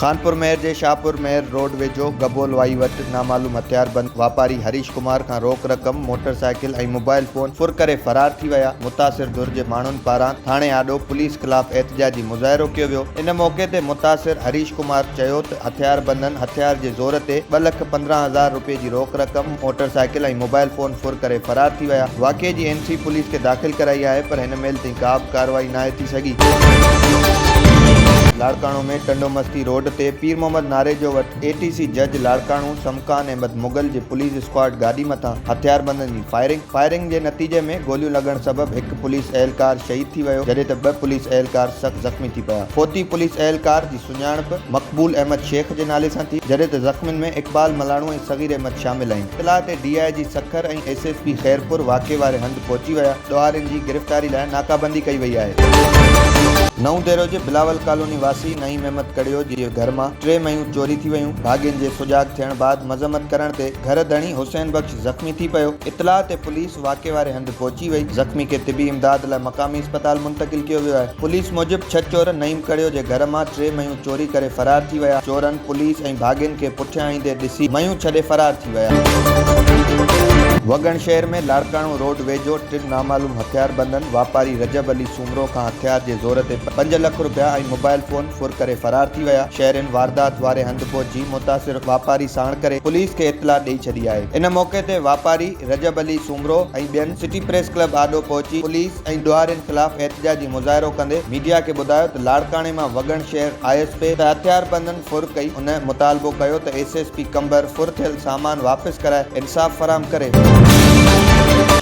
خانپور مهر جي شاهپور مهر روڊ ويجهو گبول وائي وٽ نامعلوم هٿياربند واپاري هريش ڪمار کان روڪ رقم، موٽر سائيڪل ۽ موبائل فون ڦر ڪري فرار ٿي ويا، متاثر ڌر جي ماڻهن پاران ٿاڻي آڏو پوليس خلاف احتجاجي مظاهرو ڪيو ويو، ان موقعي تي متاثر هريش ڪمار چيو ته هٿياربندن هٿيار جي زور تي 2,15,000 رپئي جي روڪ رقم، موٽر سائيڪل ۽ موبائل فون ڦر ڪري فرار ٿي ويا، واقعي جي اين سي پوليس کي داخل ڪرائي آهي پر هن مهل تائين ڪا به ڪارروائي ناهي ٿي سگهي. لاڙڪاڻو ۾ ٽنڊو مستي روڊ تي پير محمد ناريجو وٽ اي ٽي سي جج لاڙڪاڻو سمڪان احمد مغل جي پوليس اسڪواڊ گاڏي مٿان هٿياربندن جي فائرنگ، فائرنگ جي نتيجي ۾ گوليون لڳڻ سبب هڪ پوليس اهلڪار شهيد ٿي ويو جڏهن ته ٻه پوليس اهلڪار سخت زخمي ٿي پيا. فوتي پوليس اهلڪار جي سڃاڻپ مقبول احمد شيخ جي نالي سان ٿي جڏهن ته زخمين ۾ اقبال ملاڻو ۽ صغير احمد شامل آهن. اطلاع تي D I G Sukkur ۽ S S P Khairpur واقعي واري هنڌ پهچي ويا، ڏوهارين جي گرفتاري لاء ناڪابندي ڪئي وئي آهي. نئون ديرو جي بلاول ڪالوني واسي نعيم احمد ڪڙيو جي گهر مان ٽي ميون چوري ٿي ويون، ڀاڳين جي سجاڳ ٿيڻ بعد مذمت ڪرڻ تي گهر ڌڻي حسين بخش زخمي ٿي پيو، اطلاع تي پوليس واقعي واري هنڌ پهچي وئي، زخمي کي طبي امداد لاء مقامي اسپتال منتقل ڪيو ويو آهي، پوليس موجب ڇهه چور نعيم ڪڙيو جي گهر مان ٽي ميون چوري ڪري فرار ٿي ويا، چورن پوليس ۽ ڀاڳين کي پٺيان ايندي ڏسي ميون ڇڏي فرار ٿي ويا. وڳڻ شهر ۾ لاڙڪاڻو روڊ ويجهو ٽن نامعلوم هٿياربندن واپاري رجب علي سومرو کان هٿيار جي زور تي پنج لک رپيا ۽ موبائل فون ڦر ڪري فرار ٿي ويا، شهرين واردات واري هنڌ پهچي متاثر واپاري ساڻ ڪري پوليس کي اطلاع ڏئي ڇڏي آهي. ان موقعي تي واپاري رجب علي سومرو ۽ ٻين سٽي پريس ڪلب آڏو پهچي پوليس ۽ ڏوهارين خلاف احتجاجي مظاهرو ڪندي ميڊيا کي ٻڌايو ته لاڙڪاڻي مان وڳڻ شهر آيس پي ته هٿياربندن ڦر ڪئي، هن مطالبو ڪيو ته ايس ايس پي قمبر ڦر ٿيل سامان واپس ڪرائي انصاف فراهم ڪري.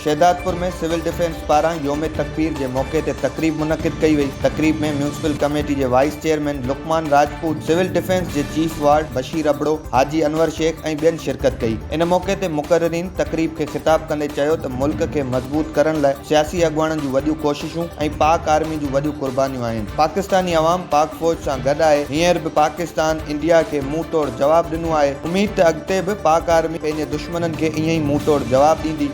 شهدادپور ۾ سول ڊفينس پاران يوم تڪبير جي موقعي تي تقريب منعقد ڪئي وئي، تقريب ۾ ميونسپل ڪميٽي جي vice chairman Luqman Rajput, civil defence جي چيف وارڊ بشير ابڙو، حاجي انور شيخ ۽ ٻين شرڪت ڪئي. ان موقعي تي مقررين تقريب کي خطاب ڪندي چيو ته ملڪ کي مضبوط ڪرڻ لاء سياسي اڳواڻن جون وڏيون ڪوششون ۽ پاڪ آرمي جون وڏيون قربانيون آهن. پاڪستاني عوام پاڪ فوج سان گڏ آهي، هينئر به پاڪستان انڊيا کي منهن ٽوڙ جواب ڏنو آهي، اميد ته اڳتي به پاڪ آرمي پنهنجي دشمنن کي ائين ئي منهن ٽوڙ جواب ڏيندي.